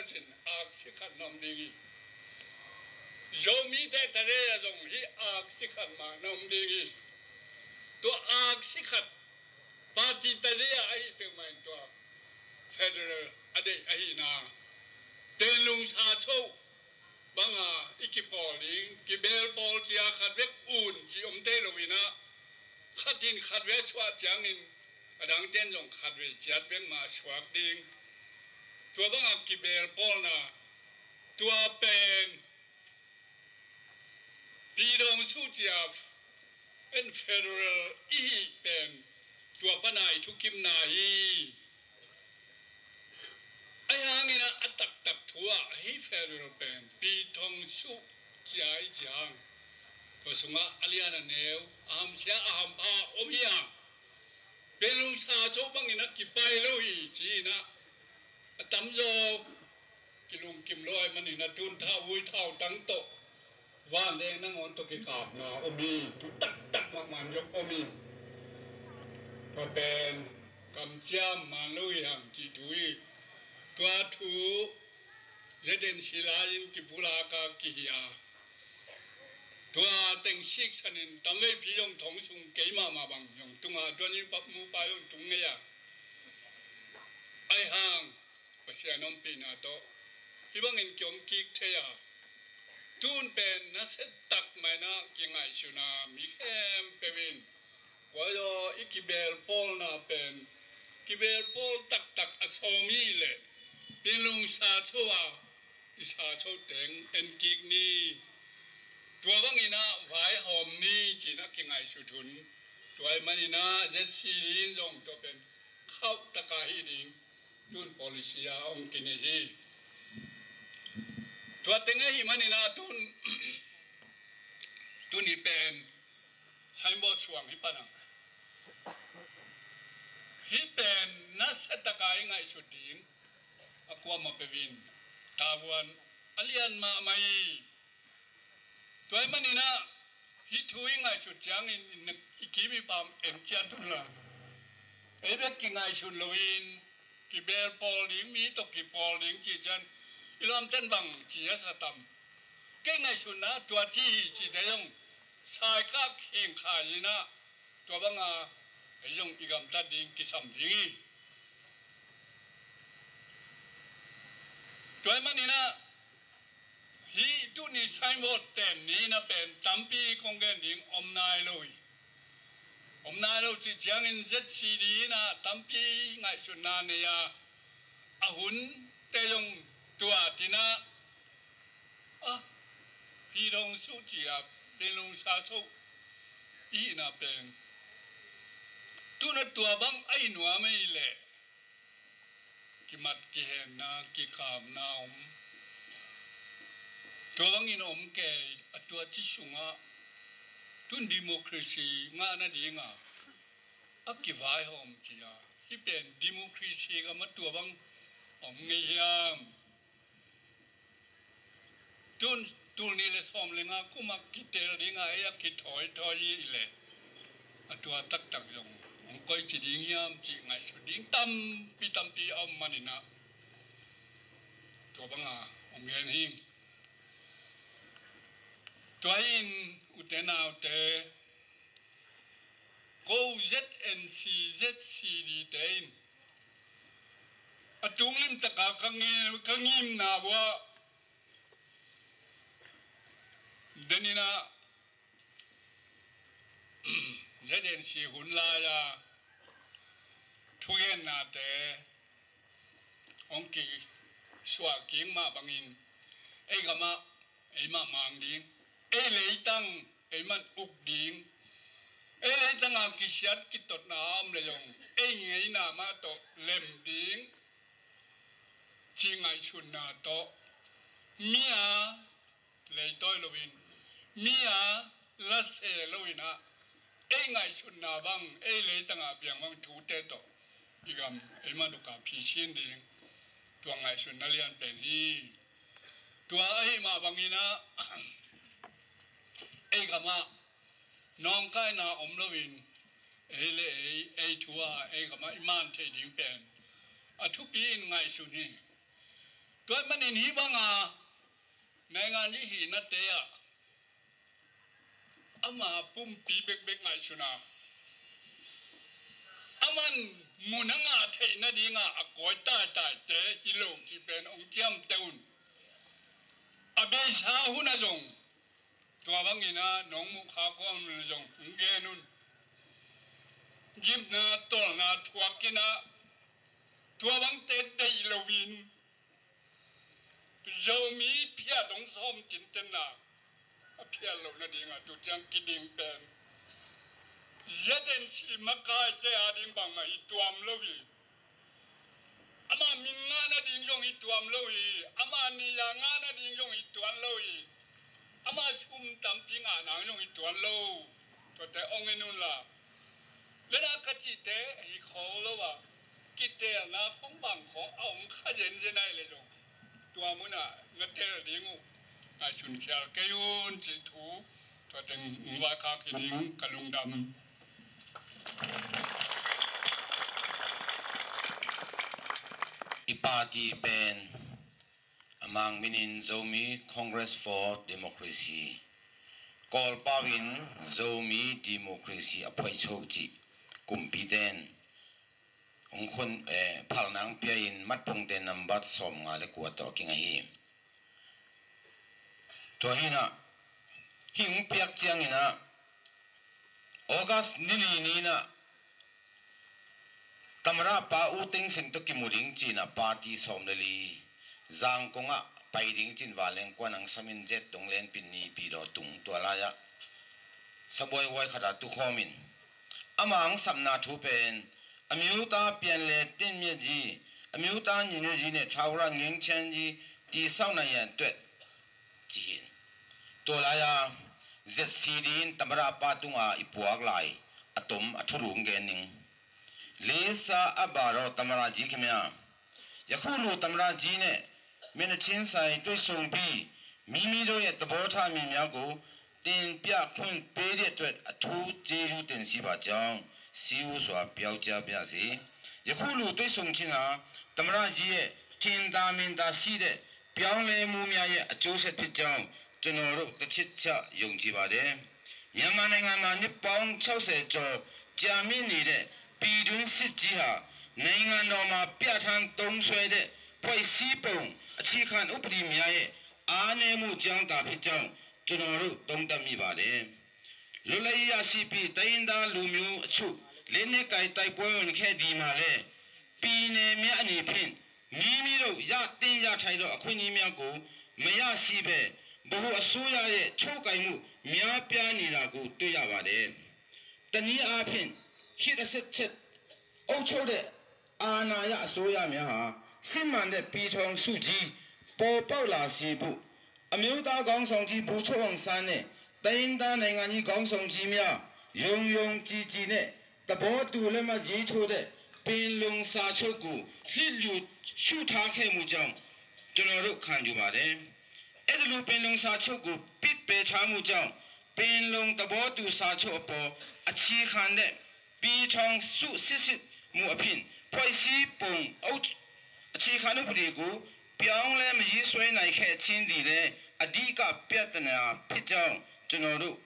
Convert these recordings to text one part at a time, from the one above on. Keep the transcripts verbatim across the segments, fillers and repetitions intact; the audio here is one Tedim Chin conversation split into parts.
Cin aksi khat na om ding hi. Zomite tale a zong hih aksi khat mah na om ding hi. Tua aksi khat party tale a ahi peuhmah in tua federal a deih ahihna, Penlung Sa Cho banga i kipawl ding, kibelpawl cia khat bek un ci om te lo in ah, khat in khat bek suak ciangin a dangten zong khat vei ciat bek mah suak ding. Tua banga kibelpawlna, tua pen Pyi Daung Su cia en federal i hih pen tua pana i thukimna hi. Ahi hangin ah a taktak thu ah hih federal pen Pyi Daung Su cia i ciang, tua sungah a lian a neu, a hamsia a hampha om hi a, Penlung Sa Cho bangin a kipai lo hi ci-in ah a tamzaw kilungkim lo ahih manin a tun thauvui thautang tawh vanleng nangawn tawh kikapna om hi. Thu taktak mahmah zong om hi. Tua pen kamciam man lo hi hang cih thu hi. Tua thu Z N C lai-in kipulak a kihih a, tua teng siksanin tamveipi zong thong sung kei mahmah bang zong tung a, tua ni pa mu pa zong tung ngei a. Ahi hang Pasian ompihna tawh hih bangin kiom kik thei a, tun pen nasia tak mah in ah kingaihsun a, mi khempeuh in kua zaw i kibelpawlna pen kibelpawl taktak a sawm hi leh Penlung Sa Cho a i Sa Cho teng en kik ni. Tua bangin ah vaihawm ni ci-in ah kingaihsut hun. Tua ahih manin ah Z C D in zong tua pen khauh taka hih ding tun policy a hong kineih hi. Tua teng ahih manin ah tun, tuni pen signboard suang hi pan a, hih pen nasia taka i ngaihsut ding a kuamah peuh in tavuan a lian mahmah hi. Tua ahih manin ah hih thu i ngaihsut ciangin i kim i pam en ciat un la, ei bek kingaihsun loin kibelpawl ding, mi tawh kipawl ding cih ciang i lawmten bang ci a sa tam. Kei ngaihsutna tua ci hi cihte zong saikak khingkhai in ah, tua banga ei zong i gamtat ding kisam ding hi. Tua ahih manin ah hih tuni signboard ten ni na pen tampi kong gen ding om nai lo hi. Om nai lo cih ciangin Z C D in ah tampi ngaihsutna nei a, a hunte zong tua tin ah, a, Pyi Daung Su ci a, Penlung Sa Cho i hihna pen tun a tua bang a i nuam ei leh kimat kihenna, kikamna om. Tua bangin om kei a, tua ci sungah tun democracy ngah nadinga a kivaihawm ci a, hih pen democracy gam a tua bang om ngei hiam? Tun tul nih le sawm le nga kum a kitel dinga ei a kithawithawi hi leh a tua taktak zong hong koici ding hiam cih ngaihsut ding tampi tampi a om manin ah tua banga hong gen hi. Tua hi in ute naute, ko Z N C, Z C D te in a tunglim taka ka ngim, ka ngimna uah denin ah Z N C hun lai-a thugennate hong kisuah kik mah bangin ei gamah eimah mang ding, ei leitang eimah uk ding, ei leitanga kisiat kitotna a om le zong ei ngeina mah tawh lem ding cih ngaihsutna tawh mi a leitawi loin, mi a lase loin ah ei ngaihsutna bang, ei leitanga piang bang thute tawh i gam eimah uka phisin ding, tua ngaihsutna lianpen hi. Tua ahih mah bangin ah ei gamah nawngkaina om loin ei le ei, ei thu a ei gamah i man theih ding pen a thupi in ngaihsun hi. Tua ahih manin hih banga naingan i hihnate ah ama pumpi bekbek ngaihsun a, aman mun a ngah theih nadinga a kawi taitaite hi lo cih pen hong ciamteh un. A beisa hunah zong tua bangin ah nong muh khak khawm le zong hong gen un. Gimna tawlna thuak in ah tua bangte deih loin Zomi phiat hong sawm tinten a, a phiat loh nadingah tu ciang kiding pen Z N C makaite ading bangmah hi tuam lo hi. Ama min ngah nading zong hi tuam lo hi. Ama ni-a ngah nading zong hi tuam lo hi. Ama sum tampi ngah nang zong hi tuam lo. Tuate hong en unla. Lena ka cihte hi kho lo a, kitelna khong bang khong a om kha zenzen ahih leh zong tua munah na tel ding uh ngaihsun khial kei un cih thu tua teng hong vaikhak hi ding ka lungdam. I party pen a mang minin Zomi Congress for Democracy, Kawlpau in Zomi Democracy a phuaihcho cih kumpite in hong khun, eh, phalna hong pia in matphungte nambat sawmnga le kua tawh kingah hi. Tua hi in ah, hih hong piak ciangin ah August ni li ni in ah Tamada pa U Thein Sein tawh kimu ding ci in ah party sawm le li Zangkong ah pai ding ci in vanleng kuan ang samin zet dong lenpin nipi daw tung tua lai-ah sabuaihuai khat ah tukhawm in ama hong sapna thu pen အမျိုးသားပြန်လည်သင့်မြတ်ရေး၊ အမျိုးသားညီညွတ်ရေးနဲ့ ထာဝရငြိမ်းချမ်းရေး တည်ဆောက်နိုင်ရန်အတွက် ci hi. Tua lai-a Z C D in Tamada pa tunga i puak lai a tom a thulu hong gen ning. Lesa a baro Tamada ji khemia, yakhulu Tamada ji ne minachin sai tui sungpi mimi do ye tabotha mimia ko tin pia khun pe de tuet a thu jeju tin si ba jong siu sua piau chia pia si. Yakhulu tui sung china Tamada ji ye tin da min da si de ပြောင်းလဲမှုများရဲ့အကျိုးဆက်ဖြစ်ကြောင်းကျွန်တော်တို့တစ်ချက်ချယုံကြည်ပါတယ်။ မြန်မာနိုင်ငံမှာနှစ်ပေါင်းခြောက်ဆယ်ကျော်ကြာမြင့်နေတဲ့ပြည်တွင်းစစ်ကြီးဟာနိုင်ငံတော်မှာပြဋ္ဌာန်းသုံးစွဲတဲ့ဖွဲ့စည်းပုံအခြေခံဥပဒေများရဲ့အားနည်းမှုကြောင့်သာဖြစ်ကြောင်းကျွန်တော်တို့သုံးသပ်မိပါတယ်။ လွတ်လပ်ရေးရရှိပြီးတိုင်းရင်းသားလူမျိုးအချို့လက်နက်ကိုင်တိုက်ပွဲဝင်ခဲ့သည်မှာလည်းပြည်နယ်များအနေဖြင့် မိမိတို့ရသင့်ရထိုက်သောအခွင့်အရေးများကိုမရရှိဘဲဗဟိုအစိုးရရဲ့ချုပ်ကိုင်မှုများပြားနေတာကိုတွေ့ရပါတယ်။ တနည်းအားဖြင့်ခေတ်အဆက်ဆက်အုပ်ချုပ်တဲ့အာဏာရအစိုးရများဟာစစ်မှန်တဲ့ပြည်ထောင်စုကြီးပေါ်ပေါက်လာစေဖို့အမျိုးသားခေါင်းဆောင်ကြီးဗိုလ်ချုပ်အောင်ဆန်းနဲ့တိုင်းရင်းသားနိုင်ငံကြီးခေါင်းဆောင်ကြီးများယုံယုံကြည်ကြည်နဲ့ သဘောတူလက်မှတ်ရေးထိုးတဲ့ပင်လုံစာချုပ်ကိုလျစ်လျူရှုထားခဲ့မှုကြောင့်ကျွန်တော်တို့ခံယူပါတယ်။ အဲ့ဒီလိုပင်လုံစာချုပ်ကိုပစ်ပယ်ထားမှုကြောင့်ပင်လုံသဘောတူစာချုပ်အပေါ်အခြေခံတဲ့ပြည်ထောင်စုစစ်စစ်မှုအဖြစ်ဖွဲ့စည်းပုံအုပ်အခြေခံဥပဒေကိုပြောင်းလဲမရေးဆွဲနိုင်ခဲ့ခြင်းသည်လည်းအဓိကပြဿနာဖြစ်ကြောင်းကျွန်တော်တို့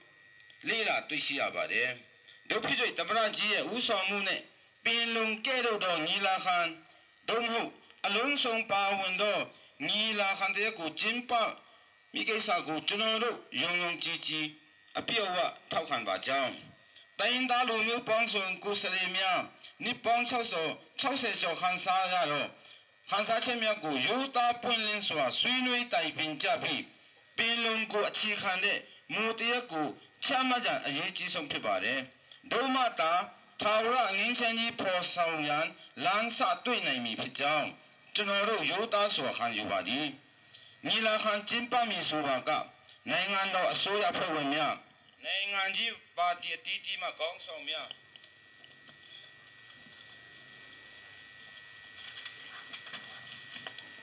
လေ့လာတွေ့ရှိရပါတယ်။ ဒုဖြစ်တို့သမ္မတကြီးရဲ့ဦးဆောင်မှုနဲ့ ပင်လုံကဲ့သို့သောညီလာခံသို့မဟုတ်အလုံးစုံပါဝင်သောညီလာခံတစ်ရပ်ကိုကျင်းပမည့်ကိစ္စကိုကျွန်တော်တို့ယုံယုံကြည်ကြည်အပြည့်အဝထောက်ခံပါကြောင်းတိုင်းရင်းသားလူမျိုးပေါင်းစုံကိုယ်စားလှယ်များနှစ်ပေါင်းခြောက်ဆယ်ကျော်ခံစားရသောခံစားချက်များကိုရိုးသားပွင့်လင်းစွာဆွေးနွေးတိုင်ပင်ကြပြီးပင်လုံကိုအခြေခံတဲ့မူတစ်ရပ်ကိုချမှတ်ရန်အရေးကြီးဆုံးဖြစ်ပါတယ်။ ဒို့မှသာထာဝရငြိမ်းချမ်းရေးဖော်ဆောင်ရန်လမ်းစတွေ့နိုင်မည်ဖြစ်ကြောင်းကျွန်တော်တို့ရိုးသားစွာခံယူပါသည်။ ညီလာခံကျင်းပမည်ဆိုပါကနိုင်ငံတော်အစိုးရအဖွဲ့ဝင်များနိုင်ငံကြီးပါတီအသီးသီးမှခေါင်းဆောင်များ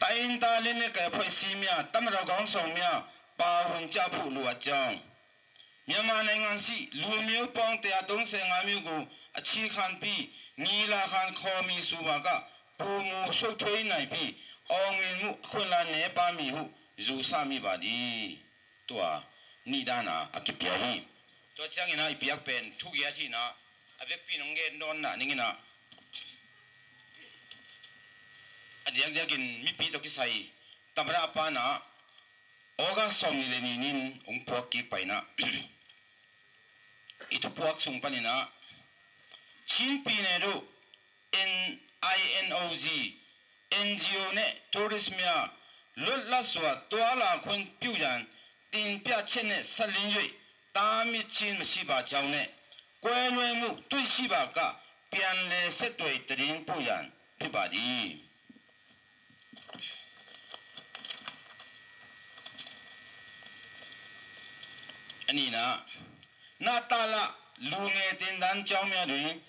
တိုင်းရင်းသားလက်နက်ကိုင်အဖွဲ့အစည်းများတပ်မတော်ခေါင်းဆောင်များပါဝင်ကြဖို့လိုအပ်ကြောင်းမြန်မာနိုင်ငံရှိလူမျိုးပေါင်းတစ်ရာသုံးဆယ်ငါးမျိုးကိုအခြေခံပြီးညီလာခံခေါ်မည်ဆိုပါကပိုမိုရှုပ်ထွေးနိုင်ပြီး Awng min muh khun la ne pa mi huh zu sa mi ba di. Tua nih dana a kipia hi. Tua ciangina i piak pen thugiat hina a vekpi nong gen dawnna ningina a diakdiakin mipi tawh kisai tabra pana August sawm ni le ni nin hong puak kik paina i thupuak sung panina Chinpi ne duh N I N O G N G O ne tourist mia lutla sua tua la khun piu yan tin pia chen ne salin yui ta mit chin ma si ba chau ne kue nue mu tui si ba ka pian le se tuai tadin pu yan pi ba di. Anina na ta la lu nge tin dan chau mia dui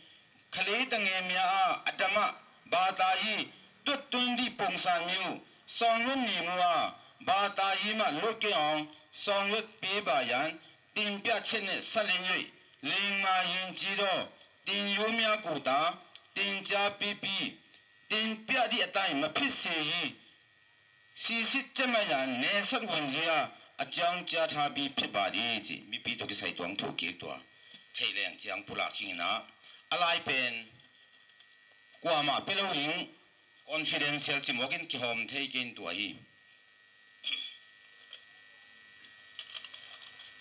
Khalei ta nge mia a a dam ah bata hi tuttun dih pongsan miu sawng lut ni mu a bata hi mah lut kei awng sawng lut pi ba yan tin pia chet ne salin yui ling ma yin ci daw tin yu mia ku ta tin cia pipi tin pia dih a tai ma phit se hi. Sisit cemai dan ne sat wun zia a ciang cia tha bi phit ba di ci mipi tawh kisai tuang thu kik tua. Thei leng ciang pulak hingina a lai pen kuamah pe lo ding confidential ci mawkin kihawm thei kein tua hi.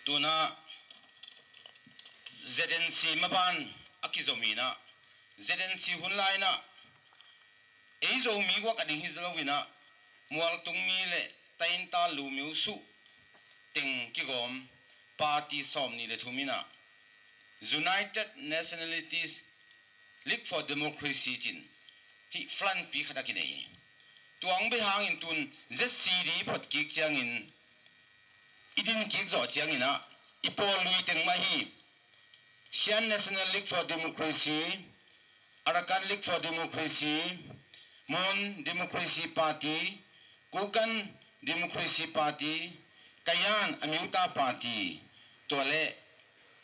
Tuna Z N C maban a kizomina Z N C hun laina Ei Zomi guak a ding hi lo inah mualtung mi le tainta lu miu suh teng kigawm party sawm ni le thum inah United Nationalities League for Democracy cin hih flanpi khat a kinei hi. Tuang bei hangin tun Z C D phot kik ciangin i din kik zawh cianginah i pawl lui teng mah hi. Shan National League for Democracy, Arakan League for Democracy, Mon Democracy Party, Kukan Democracy Party, Kayan Amyotha Party, tua le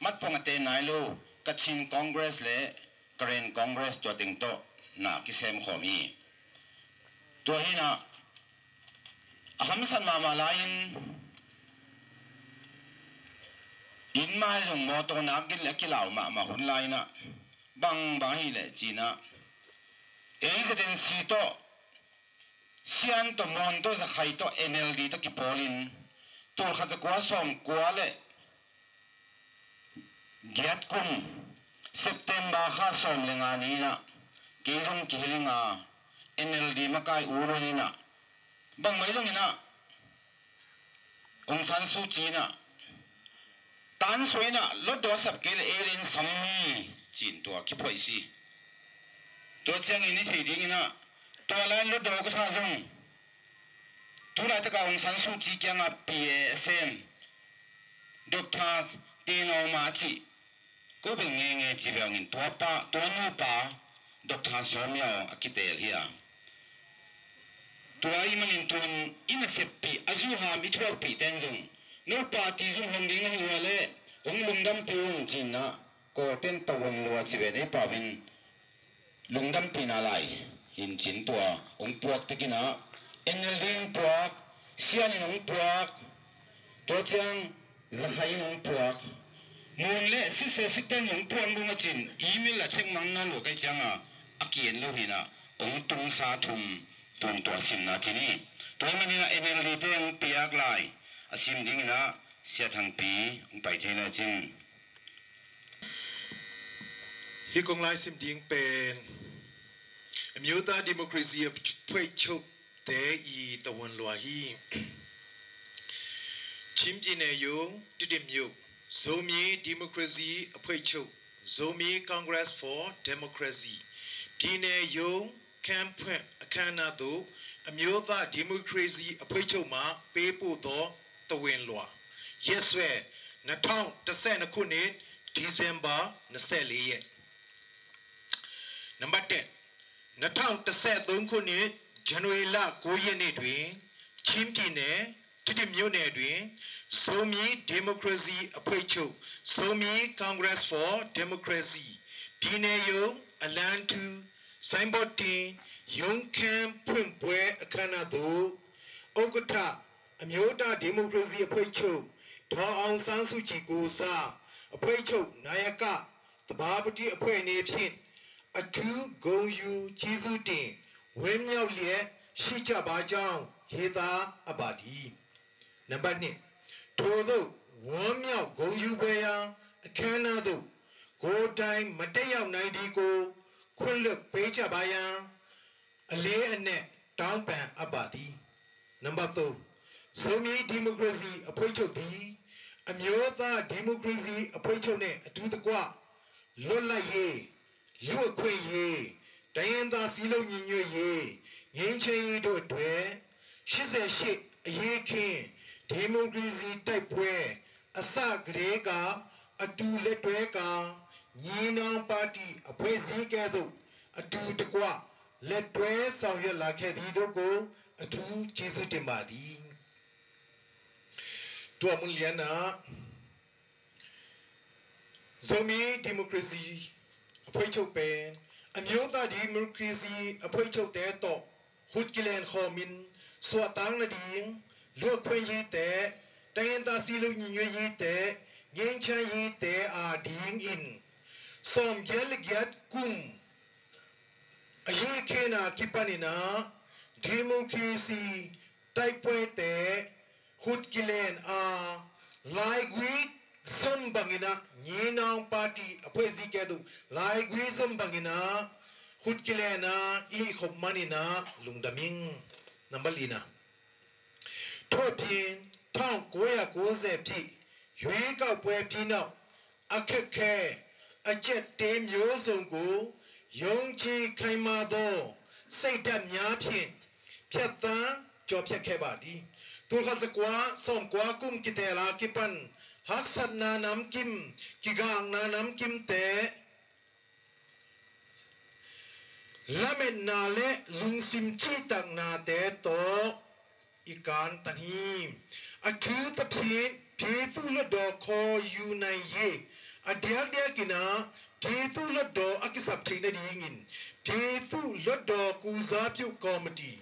matpong a te nai lo Kachin Congress le Karen Congress tua teng tawh na kisem khawm hi. Tua hinah a hamsat mahmah lai-in inn mai zong mawtaw nak gin le a kilau mahmah hun lai-inah bangbang hi leh cinah ei Z N C tawh Sian tawh Muan tawh Zakhai tawh N L D tawh kipawlin tulkhat zakua sawm kua le giat kum September kha sawm le nga ni inah kei zong kihel inga N L D makai urun inah bangmai zong inah Aung San Suu Kyi inah tan suai inah lotdaw a sap kei le ei le in sam ni cin tua kiphoih si. Tua ciangin i thei dinginah tua lai lotdaw ka tha zong tulaitaka Aung San Suu Kyi kiangah P A a sem Doctor Tin Aung Ma cih ko bel ngenge ci vengin tua pa tua nupa Doctor Sawmyaw a kitel hi a. Tua i manin tun i naseppih a zuham i thuakpih ten zong nupa ti zung hong ding ahi ua le hong lungdampih ung cinah kawlten tawon lua ci ven ei pau in lungdampihna lai hin cin tua hong puak tekinah N L D hong puak, Sian in hong puak, tua ciang Zakhai in hong puak, Mun le sitse sitten hong puak dong a cin email a check mang na lua kai cianga a kien lo hinah hong tungsa thum tun tua simna cin hi. Tua hi maninah N L D te hong piak lai a sim dinginah Sia Thangpi hong pai thei lai cin. Hih kong lai sim ding pen Amyotha Democracy a phuaichote i tawon lua hi. Chin Pyine Yung, Tidim Yung, Zomi Democracy a phuaicho, Zomi Congress for Democracy, Pyine Yung, Camp Phueng a khanna tu Amyotha Democracy a phuaicho ma pepu taw tawon lua. Yes we, na thawng ta seh na khunit December na seh le yet. Number ten, na thawng ta seh thawng khunit January la ku yet ni dwi, Chin Pyine Tidim Yung ne dwi, Zomi Democracy a phuaicho, Zomi Congress for Democracy, Pyine Yung a lan tu, Saimbotin ရုံးခန်းဖွင့်ပွဲအခမ်းအနားသို့ ဥက္ကဋ္ဌ အမျိုးသားဒီမိုကရေစီအဖွဲ့ချုပ် ဒေါ်အောင်ဆန်းစုကြည်ကိုယ်စား အဖွဲ့ချုပ်နာယက သဘာပတိအဖွဲ့အနေဖြင့် အထူးဂုဏ်ယူကျေးဇူးတင် ဝမ်းမြောက်လျက်ရှိကြပါကြောင်း ရေးသားအပ်ပါသည်။ နံပါတ်နှစ်၊ ထိုသို့ဝမ်းမြောက်ဂုဏ်ယူဖွယ်ရာအခမ်းအနားသို့ ကိုယ်တိုင်မတက်ရောက်နိုင်သည်ကို ခွင့်လွှတ်ပေးကြပါရန် အလေးအနက်တောင်းပန်အပ်ပါသည်။ နံပါတ်သုံး၊ ဇိုမီးဒီမိုကရေစီအဖွဲ့ချုပ်သည် အမျိုးသားဒီမိုကရေစီအဖွဲ့ချုပ်နှင့်အတူတကွ လွတ်လပ်ရေး၊ လူ့အခွင့်အရေး၊ တိုင်းရင်းသားစည်းလုံးညီညွတ်ရေး၊ ငြိမ်းချမ်းရေးတို့အတွက် ရှစ်ဆယ့်ရှစ် အရေးအခင်း ဒီမိုကရေစီတိုက်ပွဲ အစကတည်းက အတူလက်တွဲကာ ညီနောင်ပါတီအဖွဲ့အစည်းကဲ့သို့ အတူတကွ လက်တွဲဆောင်ရွက်လာခဲ့သည်တို့ကို အထူးကျေးဇူးတင်ပါသည်။ သူ့အမူလျက်နဲ့ ဇိုမီးဒီမိုကရေစီအဖွဲ့ချုပ်ပင် အမျိုးသားဒီမိုကရေစီအဖွဲ့ချုပ်တဲတော့ ဟူတ်ကီလန်ခေါ်မင်း စွာတန်းနဒီင်း လူ့အခွင့်အရေးတဲ တိုင်းရင်းသားစည်းလုံးညီညွတ်ရေးတဲ ငြိမ်းချမ်းရေးတဲအာဒင်းအင် စောင့်ကြက်လက်ကြက်ကုမ် အရေးအခင်းနာကိပန်အင်နာ ဒီမိုကရေစီတိုက်ပွဲတဲ ဟူတ်ကီလန်အာ လိုက်ဝီဇွမ်ဘင်အင်နာ ညီနောင်ပါတီအဖွဲ့အစည်းကဲ့သို့ လိုက်ဝီဇွမ်ဘင်အင်နာ ဟူတ်ကီလန်အာ အီခုပ်မန်အင်နာ လုံဒမင်း နံပါတ်လေးနာ ထို့အပြင် ထောင့်ကိုးရာကိုးဆယ်ပြည့် ရွေးကောက်ပွဲပြီးနောက် အခက်အခဲ အကျပ်အတည်းမျိုးစုံကို ယုံကြည်ခိုင်မာသော စိတ်ဓာတ်များဖြင့် ဖြတ်သန်းကျော်ဖြတ်ခဲ့ပါသည်။ Tulkhat zakua sawmkua kum kiteel a kipan haksatna namkim, kigakna namkim te, lametna le lungsim cihtaknate tawh i kantan hi. A thu taphit ပြည်သူ့လွှတ်တော်ခေါ်ယူနိုင်ရေး အဒျက်ဒျက်ကိနာ ပြည်သူ့လွှတ်တော်အကိစပ်ထိတ်နေဒီငင် ပြည်သူ့လွှတ်တော်ကုစားပြုကော်မတီ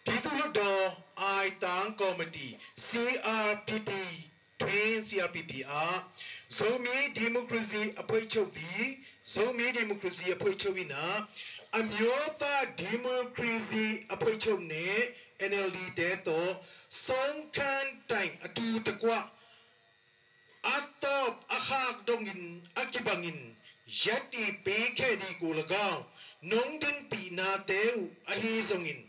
ပြည်သူ့လွှတ်တော်အိုင်တန်ကော်မတီ CRPP တွင် CRPP အား ဇိုမီးဒီမိုကရေစီအဖွဲ့ချုပ်သည် ဇိုမီးဒီမိုကရေစီအဖွဲ့ချုပ် ina အမျိုးသားဒီမိုကရေစီအဖွဲ့ချုပ်နှင့် NLD တဲတော့ ဆုံးခန်းတိုင်အတူတကွ အတော့အခါဒုံငင်အကိဘငင် ရပ်တည်ပေးခဲ့သည်ကို၎င်း နုံဒင်ပီနာတဲဟု အဟေဇုံငင်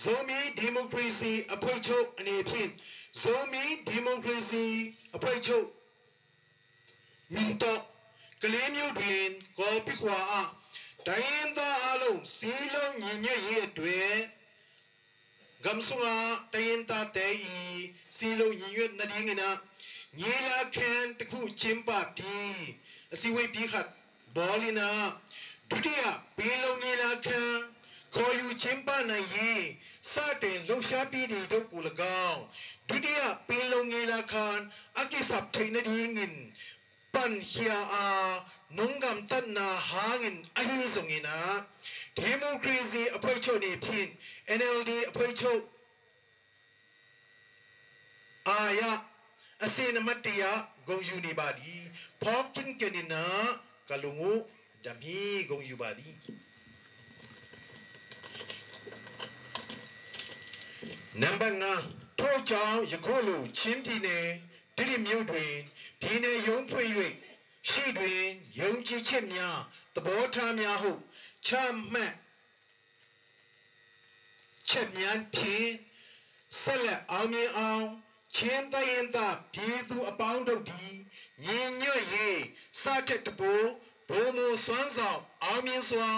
ဇိုမီးဒီမိုကရေစီအဖွဲ့ချုပ်အနေဖြင့် ဇိုမီးဒီမိုကရေစီအဖွဲ့ချုပ် မင်းတော့ ကလေးမျိုးတွင် ကော်ပိခွာအား တိုင်းရင်းသားအားလုံး စည်းလုံးညီညွတ်ရေးအတွက် Gamsunga tayinta te i silo nyinyut nadingina nyilakan taku chimpa pi asiwei pi khat bawlina dutiya pilong nyilakan koyu chimpa na yi sate loksha pi di doku lagau dutiya pilong nyilakan akisap thei nadingin pankhia a nungam tatna hangin ahi zongina democracy aphoicho ni phin NLD aphoicho aya asina matia gong yu ni badi phawk kin kenina kalungu damhi gong yu badi. Number ငါး ထို့ကြောင့် ယခုလို ချင်းပြည်နယ် ပြည်နယ်မျိုးတွင် ပြည်နယ်ရုံးဖွင့်၍ ရှိတွင် ယုံကြည်ချက်များ သဘောထားများဟု ချမှတ်ချက်များဖြင့် ဆက်လက်အောင်မြင်အောင် ချင်းတိုင်းရင်းသားပြည်သူအပေါင်းတို့သည် ညီညွတ်ရေး စထက်တပိုပိုမိုစွမ်းဆောင်အောင်မြင်စွာ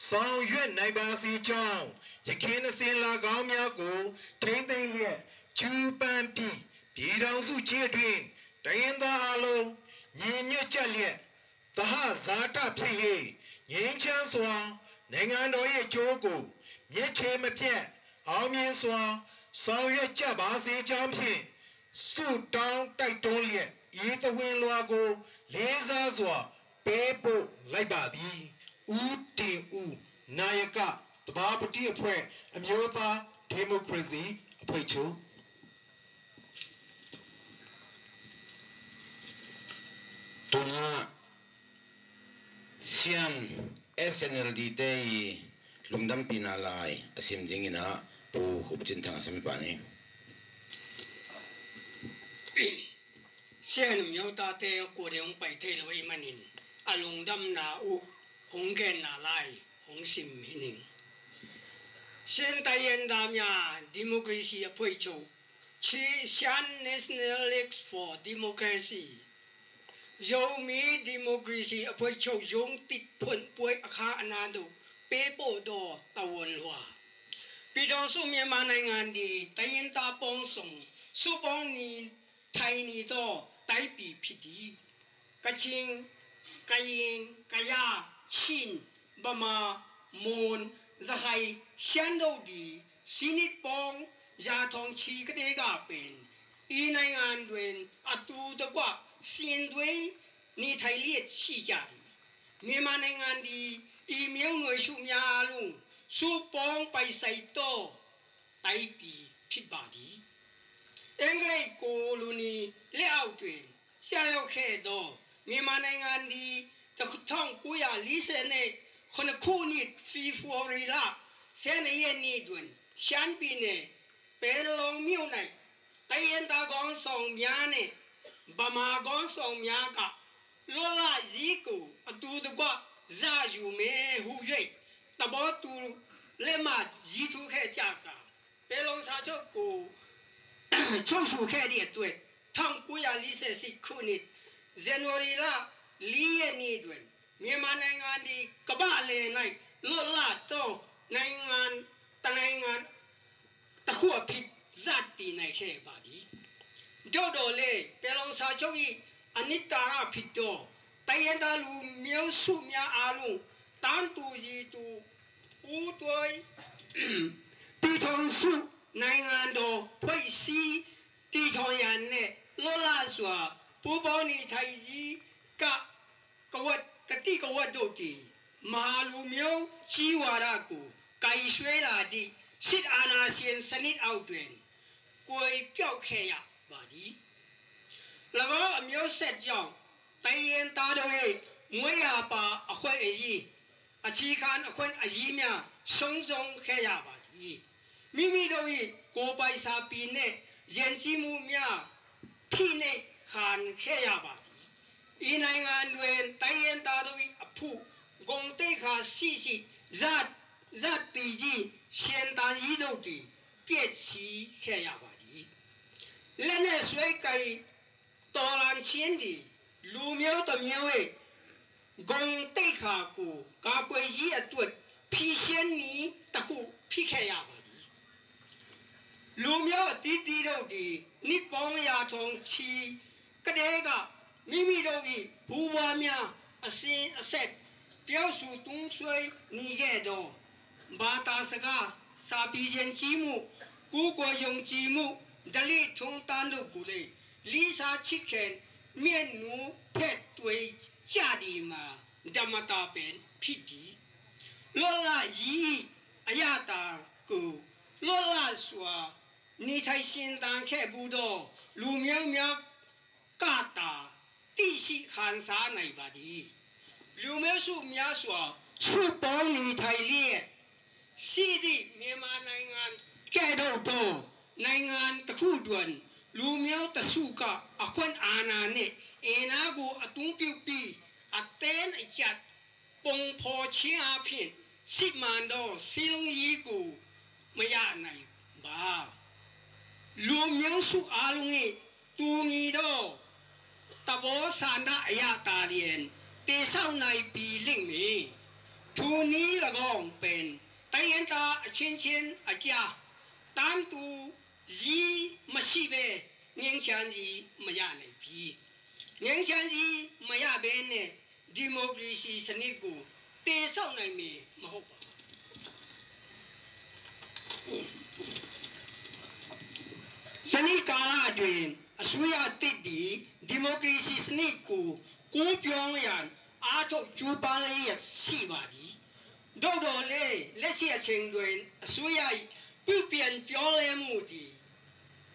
ဆောင်ရွက်နိုင်ပါစေကြောင်း ယခင်အစဉ်အလာကောင်းများကို ထိန်းသိမ်းလျက် ကြိုးပမ်းပြီး ပြည်ထောင်စုကြီးအတွင်း တိုင်းရင်းသားအားလုံး ညီညွတ်ကြလျက် သဟဇာတဖြစ်၍ ငြိမ်းချမ်းစွာ နိုင်ငံတော်၏အကျိုးကို မြစ်ချေမပြတ် အောင်မြင်စွာ ဆောင်ရွက်ကြပါစေကြောင်းဖြင့် ဆုတောင်းတိုက်တွန်းလျက် ဤသဝဏ်လွှာကို လေးစားစွာ ပေးပို့လိုက်ပါသည်။ ဦးတင်ဦး နာယက သဘာပတိအဖွဲ့ အမျိုးသားဒီမိုကရေစီအဖွဲ့ချုပ်။ သူက Sian S N L D te i lungdampihna lai a sim dingin ah Pu Hup Cin Thang a samipa ni. Sian myotate kua de hong pai thei lo i manin a lungdamna uh hong genna lai hong sim hi ning. Sian Tayen Damya Democracy a phoih cho chi Sian National League for Democracy Zomi Democracy a phoih cho zong tit phon puai a kha a na do pe po do tawon lua. Pi thong su Myanmar naingan di tayen ta pong song su pong ni thai ni to taipi phit di. Kachin, Kayin, Kaya, Chin, Bama, Mon, Zahai, Sian do di, Sinit pong, Ya thong chi ka de ga pen. I naingan duen a tu da kua sin duai ni thai liet si ja di. Myanmar naingan di i myo nuai su mya lung su pong pai sai to taipi phit ba di. Englei ko lu ni le au tuen sia yau khe do Myanmar naingan di ta thong kuya li se ne khona khu nit fi fuori la se ne yen ni duen sian pi ne pen long miu nai. Tayen ta gong song mya ne Bama gong song mya ka lo la zi ku a tu tu kwa za yu me hu yue ta bo tu le ma zi tu khe cha ka pe long sa cho ku cho su khe di a tuet thong kuya li se si khu nit January la li ye ni duen Myanmar naingan di ka ba le nai lo la to naingan ta naingan ta khua phit zat ti nai khe ba di. Do do le pe long sa cho i a nit ta ra phit do tayen ta lu myo su mya a lung tan tu yi tu u tuai pi thong su naingan do phoih si ti thong yan ne lo la sua pu bo ni thai yi ka ka wat ka ti ka wat do ti. Maha lu myo ci wa da ku kai shwe la di sit ana sian sanit au tuen kuai pyau khe ya ba di. La ba a myo set yong tayen ta do e muai ya pa a khoi e yi a ci khan a khon a yi mya song song khe ya ba di. Mimi do i ko pai sa pi ne yen ci mu mya phi ne khan khe ya ba di. I naingan duen tayen ta do i a phu gong te kha si si zat zat ti ji sian ta yi do ti piet si khe ya ba di. Le ne suai kai to lan chin di lu myo ta myo e gong te kha ku ka kuai yi a tuat phi sian ni ta ku phi khe ya ba di. Lu myo a ti ti do di nit pong ya thong chi ka de ka mimi do i pu wa mya a si a set pyau su tung suai ni ge do ba ta sa ka sa pi yen ci mu ku kua yong ci mu dali thong tan do ku le li sa chi khen myen nu phet tuai cha di ma dam a ta pen phit di. Lo la yi a ya ta ku lo la sua ni thai sin tang khe bu do lu myo mya ka ta ti si khan sa nai ba di. Lu myo su mya sua su pong ni thai liet si di Myanmar naingan khe do to naingan ta khu duan lu myo ta su ka a khon ana ne e na gu a tung piu pi a ten a chat pong pho chi a phin sit man do silung yi ku maya nai ba. Lu myo su a lung i tu ngi do ta bo san da a ya ta lien te sau nai pi ling mi. Tu ni la gong pen tayen ta a chin chin a cia tan tu yi ma si be ngeng chan yi maya nai pi. Ngeng chan yi maya be ne democracy sanit ku te sau nai me ma ho ba. Sanit ka la duen a suya tit di democracy sanit ku ku pyong yan a thok chu pa le ya si ba di. Dawhdawh le lehsia chengduain a suai-a ih puipian piawng le muhti,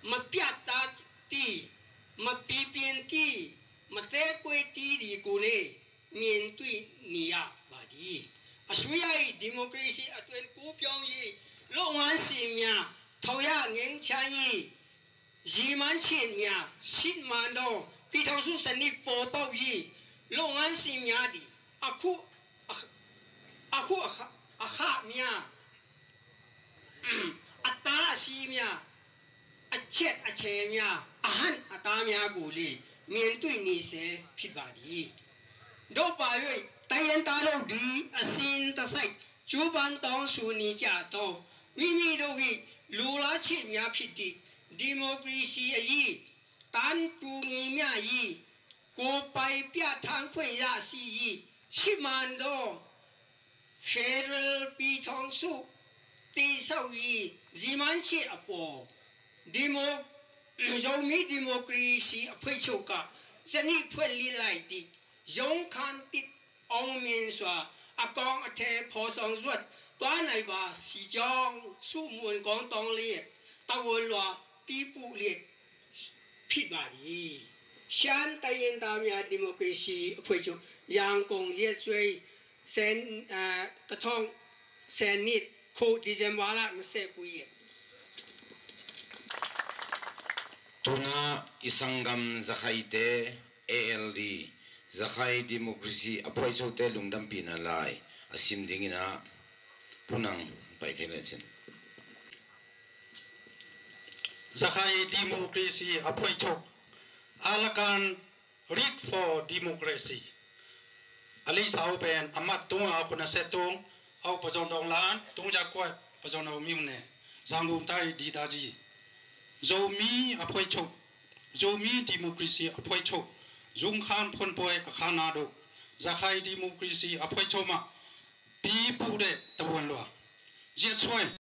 mapiatta ti, mapipianti, matekuaiti di kune mientui ni-ah badi. A suai-a ih democracy a tuan kupiawng ih lohngan simia thoya ngengchia ih ziman chin mia sitman daw pithong su sanit pawtaw ih lohngan simia di a khu a khu a kha a kha mia a ta a si mia a chet a che mia a han a ta mia guli mientui ni se phit ba di. Dawpa yoi tayen ta lo di a sin ta sai cu ban tawng su ni cia taw mimi do ih lula chet mia phit di democracy a ih tan tu ngi mia ih ko pai pia thang khuai ya si ih siman daw federal pi thawng su ti sau ih ziman cih a paw demo Zomi democracy a phuai cho ka zanih phuan li lai ti zong khan tit ong min sua a kawng a the phaw sawng zuat tua nai ba si jong su muan kawng tawng liat ta won lua pi pu liat phit ba di. Shan tayen ta mia democracy a phuai cho yang kong liat suai sen ta thawng sen nit khu December la na se pui. Tuna i sanggam Zakhaite A L D Zakhai Democracy a phuai chote lungdampihna lai a sim dingin ah Pu Nang pai thei le cin. Zakhai Democracy a phuai cho Alakan League for Democracy. A leisa uh pen a mat tung a khun a set tung a uh pazon dong lan tung ja kuat pazon a uh miu ne zang lum tai di ta ji. Zomi a phuai cho Zomi democracy a phuai cho zung khan phon poi a khan na do Zakhai democracy a phuai cho ma pi pu de ta buan lua ziat suai